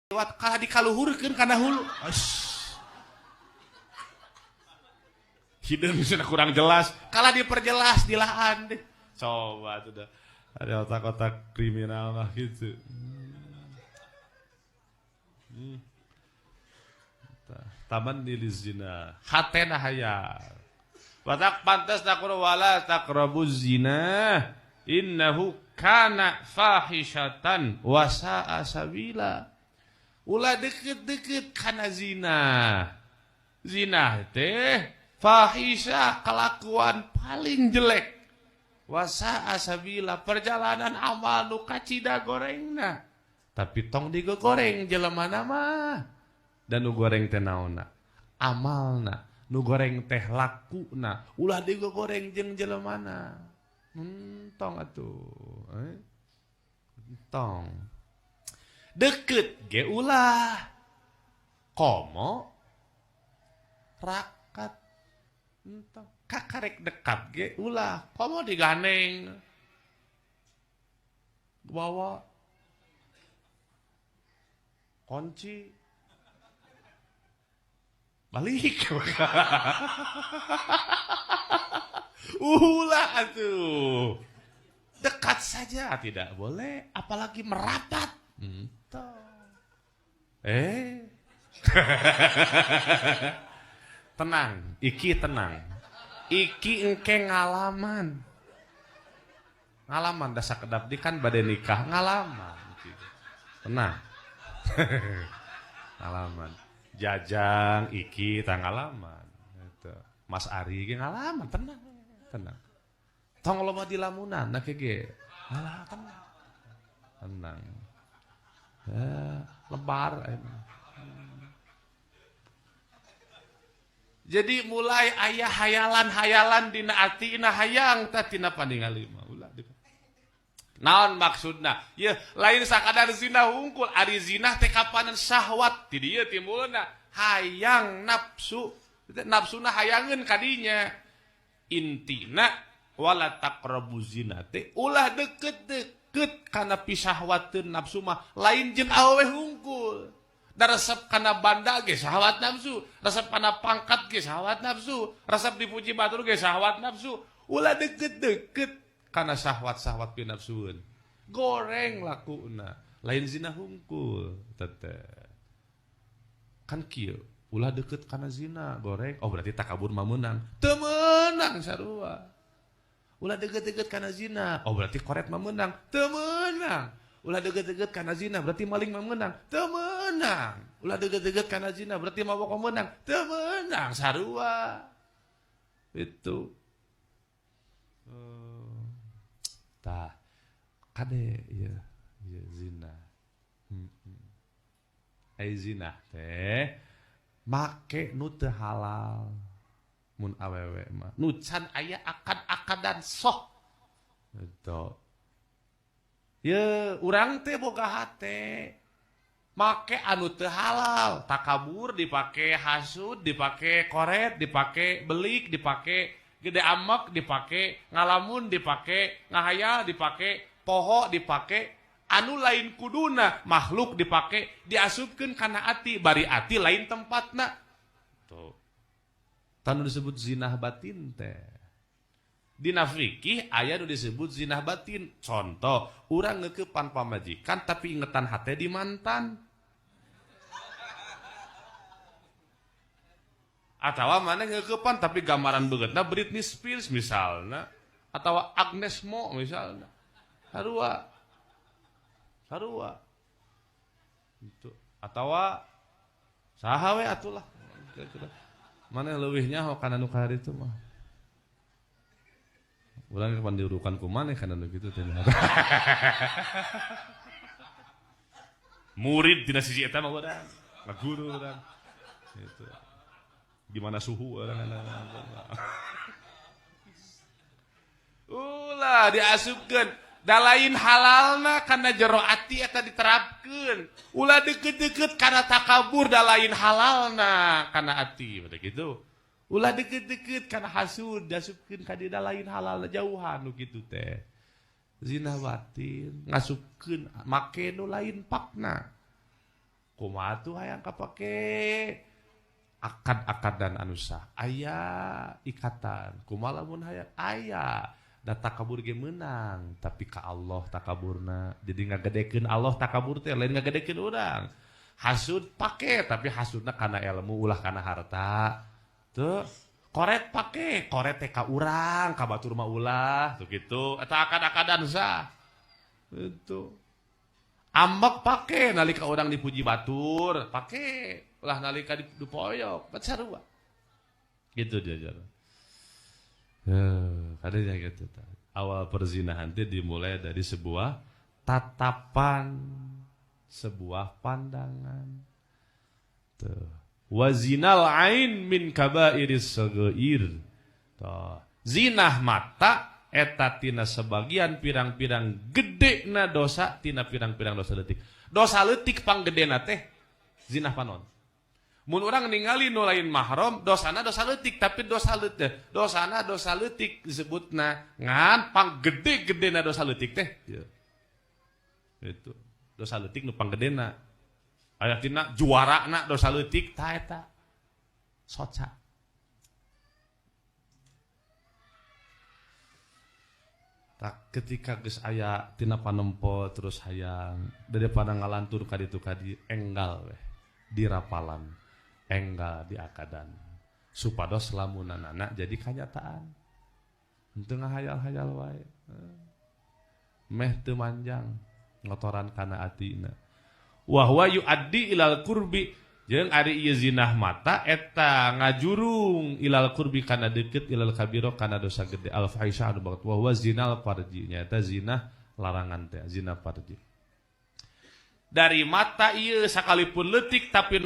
Lewat kalah dikaluhurkeun kana hulu. Hideung sudah kurang jelas, kalah diperjelas dilaan deh. Coba tuh dah. Ada otak-otak kriminal mah gitu. Taman zina, hatena hayang. Watak pantas takru wala taqrabuz zina innahu kana fahishatan wa sa'a sabila. Ulah deket-deket kana zina. Zina teh fahisha, kelakuan paling jelek. Wa sa'a sabila, perjalanan amal nu kacida gorengna. Tapi tong digoreng jelema mah. Dan nu goreng teh naonna? Amalna. Nu goreng teh lakuna. Ulah digoreng jeung jelemana. Tong atuh. Tong. Deket ge ulah. Komo rakat. Entong. Kakarek dekat ge ulah. Komo diganeng. Bawa kunci balik. Ulah atuh. Dekat saja tidak boleh, apalagi merapat. Tenang, iki tenang. Iki engke ngalaman. Ngalaman dasa kedap di kan bade nikah ngalaman. Tenang. Ngalaman. Jajang iki tang ngalaman. Gitu. Mas Ari ge ngalaman, tenang, tenang. Tong loba di lamunan nah ge. Alah, tenang. Tenang. Ya, lebar. Jadi mulai ayah hayalan-hayalan dina atina hayang tah tina paningali mah ulah. Naon maksudna? Ya lain sakadar zina hungkul, ari zina teh kapanan syahwat ti dieu timbulna hayang nafsu. Nafsuna hayangeun kadinya. Intina wala taqrabu zina teh ulah deket-deket kana pisahwateun nafsu mah lain jeung awewe hungkul. Da resep kana banda ge syahwat nafsu, resep kana pangkat ge syahwat nafsu, resep dipuji batur ge syahwat nafsu. Ulah deket-deket kana syahwat-syahwat pinafsueun. Goreng lakuna, lain zina hungkul teteh. Kan kieu, ulah deket kana zina, goreng. Oh berarti takabur mah meunang. Teu meunang sarua. Ulah deket-deket kana zina. Oh berarti koret mah meunang. Teu meunang. Ulah deket-deket kana zina berarti maling mah meunang. Teu meunang. Ulah deket-deket kana zina berarti mabok mah meunang. Teu meunang sarua. Itu. Tah kade ya, ya zina. Ai zina teh make nu teu halal mun awewe mah. Nu can aya akad-akadan soh. Gitu. Ye, urang teh boga hate. Make anu teu halal, takabur dipake hasud, dipake koret, dipake belik, dipake gede amek, dipake ngalamun, dipake ngahayal, dipake poho, dipake anu lain kuduna, makhluk dipake, diasupkeun kana ati, bari ati lain tempatna. Tuh. Tanu disebut zinah batin teh. Dina fikih aya nu disebut zinah batin. Contoh, urang ngeukepan pamajikan tapi ingetan hate di mantan. Atawa mana ngeukepan tapi gambaran beungeutna Britney Spears misalna, atawa Agnes Mo misalna. Sarua. Sarua. Itu atawa saha we atulah. Mana leuwih nyaho kana nu itu mah. Urang kapan diurukan ku maneh kana nu kitu teh. Murid dina sisi eta mah urang, guru urang. Gitu. Gimana suhu orang. Ulah diasupkeun da lain halalna kana jero ati eta diterapkeun. Ulah deket-deket kana takabur da lain halalna kana ati begitu. Ulah deket-deket kana hasud diasupkeun ka dina lain halalna jauhan nu kitu teh. Zina batin ngasupkeun make nu lain pakna. Kumaha tuh hayang kapake akad-akadan anu sah, aya ikatan. Kumaha lamun hayang aya da takabur ge meunang, tapi ka Allah takaburna. Jadi ngagedekeun Allah takabur teh, lain ngagedekeun urang. Hasud pake, tapi hasudna kana ilmu, ulah kana harta. Tuh koret pake, koret teh ka urang, ka batur mah ulah, tuh gitu. Eta akad-akadan sah. Itu. Ambek pake nalika urang dipuji batur, pake ulah nalika dipoyok, bat sarua. Gitu dia jalan. Kadang gitu. Awal perzinahan itu dimulai dari sebuah tatapan, sebuah pandangan. Tuh. Wazinal ain min kabairis saghair. Tuh. Zinah mata eta tina sebagian pirang-pirang gede na dosa, tina pirang-pirang dosa leutik. Dosa leutik panggedena teh zinah panon. Mun urang ningali nu lain mahram, dosana dosa leutik, tapi dosa leutik, dosana dosa leutik disebutna, ngan panggede-gedena dosa leutik teh. Ya. Itu dosa leutik nu panggedena. Aya tina juarana dosa leutik ta eta. Soca. Tak ketika geus aya tina panempo terus hayang daripada ngalantur ka ditu ka di enggal weh dirapalan, enggal diakadan supados lamunanana jadi kanyataan. Henteu ngahayal-hayal wae. Meh teu manjang ngotoran kana atina. Wa huwa yuaddi ilal qurbi, jeung ari ieu zinah mata eta ngajurung ilal qurbi kana deukeut ilal kabiro kana dosa gede al fahisha anu banget. Wa huwa zinal farji, nyaeta zinah larangan teh, zina farji. Dari mata ieu sakalipun leutik tapi